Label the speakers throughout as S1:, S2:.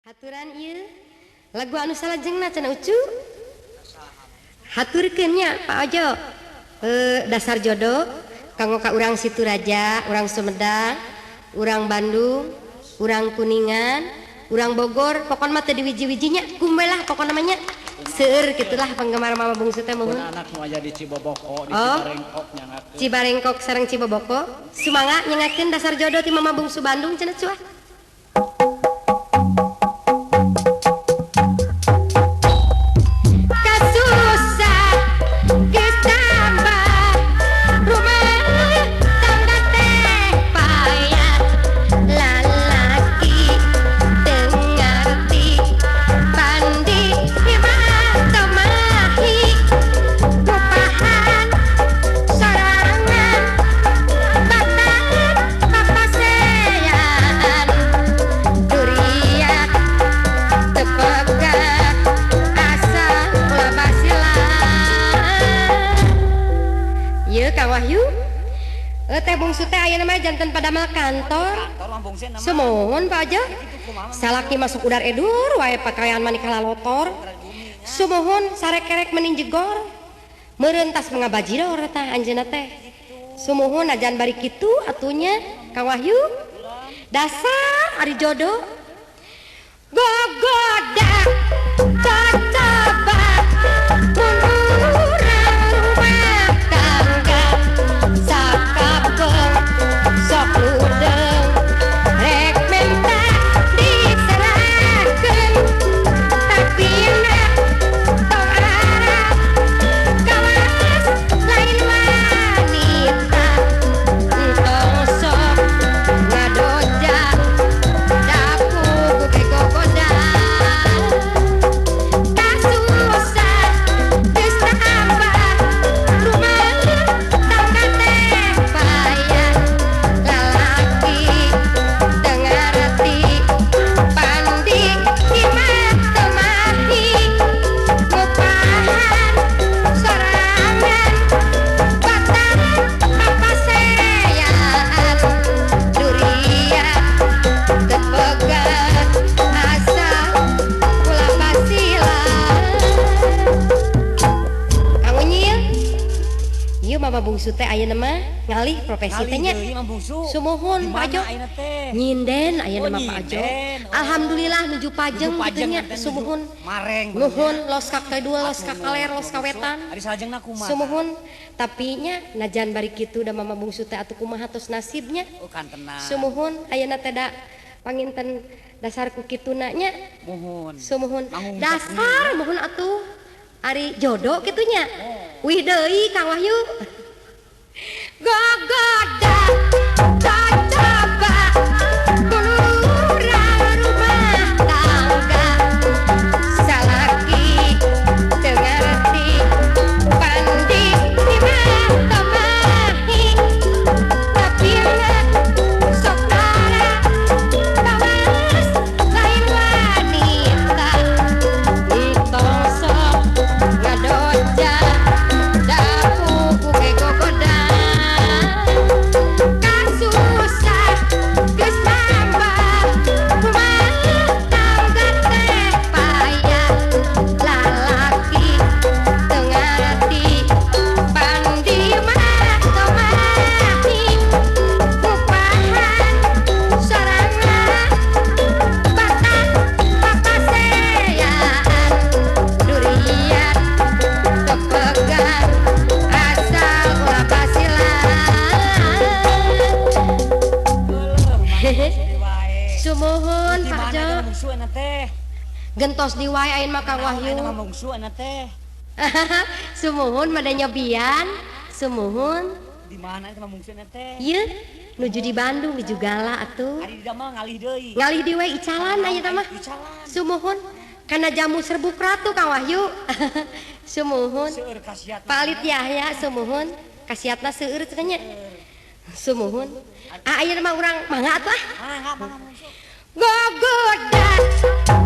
S1: Haturan ieu lagu anu salajengna cenah Ucu. Haturkeun nya Pak Ojo. Dasar jodoh kanggo ka urang Situraja, urang Sumedang, urang Bandung, urang Kuningan, urang Bogor, pokona mah teu diwiji-wijinya, kumbe lah pokona mah nya. Seueur kitulah penggemar Mama Bungsu teh muhun.
S2: Anak nu aya di Ciboboko, di Cibarengkok nyangakeun.
S1: Cibarengkok sareng Ciboboko, sumangga nyangakeun dasar jodoh ti Mama Bungsu Bandung cenah cuah. Teh Bungsu teh ayeuna mah janten padamel kantor. Sumuhun Pak Ojo. Salaki masuk udar edur wae pakaian manikah lalotor. Sumuhun sarekerek meni jegor. Meureun tas mangabajidor tah anjeunna teh. Sumuhun ajan bari kitu atunya Kang Wahyu. Dasar ari jodoh. Gogoda cocoba mun urang rumah tangga sakapeng sok ludeng rek menta diserahkeun tapi na tong arah kawas lain wanita entong sok ngadoja dapu ge gogoda kasusah geus tambah rumah tangga teh payah lalaki teu ngarti pandi imah teu mahi ngupahan sorangan batan papaseaan durian teu pegat asal ulah pasilan. Kang Unyil, ieu Mama Bungsu teh ayeuna mah ngalih profesi teh nya. Sumuhun Pak Ojo. Nyinden ayeuna mah Pak Ojo. Alhamdulillah nuju pajeng kitu nya. Sumuhun. Nuhun los ka kidul, los ka kaler, los ka wetan. Sumuhun tapi nya najan bari kitu da Mama Bungsu teh atuh kumaha tos nasibnya. Sumuhun ayeuna teh da panginten dasar ku kituna nya. Sumuhun. Dasar muhun atuh ari jodoh kitu nya. Wih deui Kang Wahyu. Gogoda cocoba mun urang rumah tangga salaki teu ngarti pandi imah teu mahi tapi na sok arah kawas lain wanita entong sok ngadoja dapu ge gogoda kasusah geus tambah rumah tangga teh payah lalaki teu ngarti pandi mah teu mahi ngupahan sorangan batan papaseaan durian teu pegat asal ulah pasilan. Sumuhun Pak Jo. Gentos di wae ayeuna mah Kang Wahyu. Sumuhun mada nyobian. Sumuhun.
S2: Di mana eta Mama Bungsu teh?
S1: Ieu nuju di Bandung, nuju gala atuh.
S2: Ari di damel ngalih deui.
S1: Ngalih deui we icalan ayeuna mah. Sumuhun kana jamu serbuk ratu Kang Wahyu. Sumuhun.
S2: Seueur khasiatna.
S1: Pak Alit Yahya sumuhun, khasiatna seueur cenah nya. Sumuhun. Ah ayeuna mah urang mangga atuh ah.
S2: Mangga Mama Bungsu.
S1: Gogoda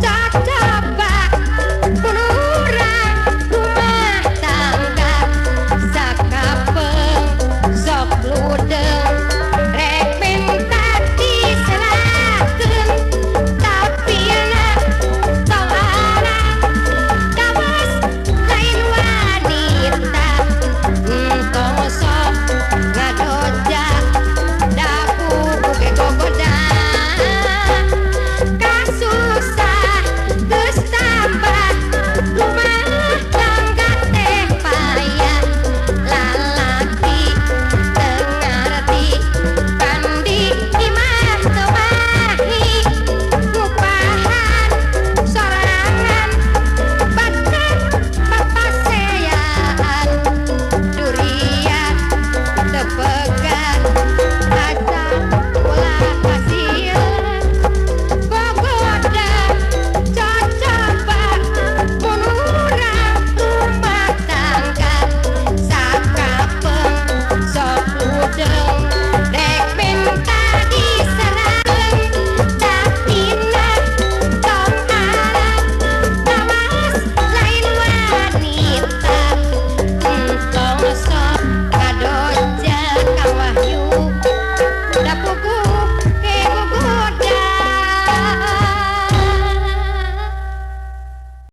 S1: cocoba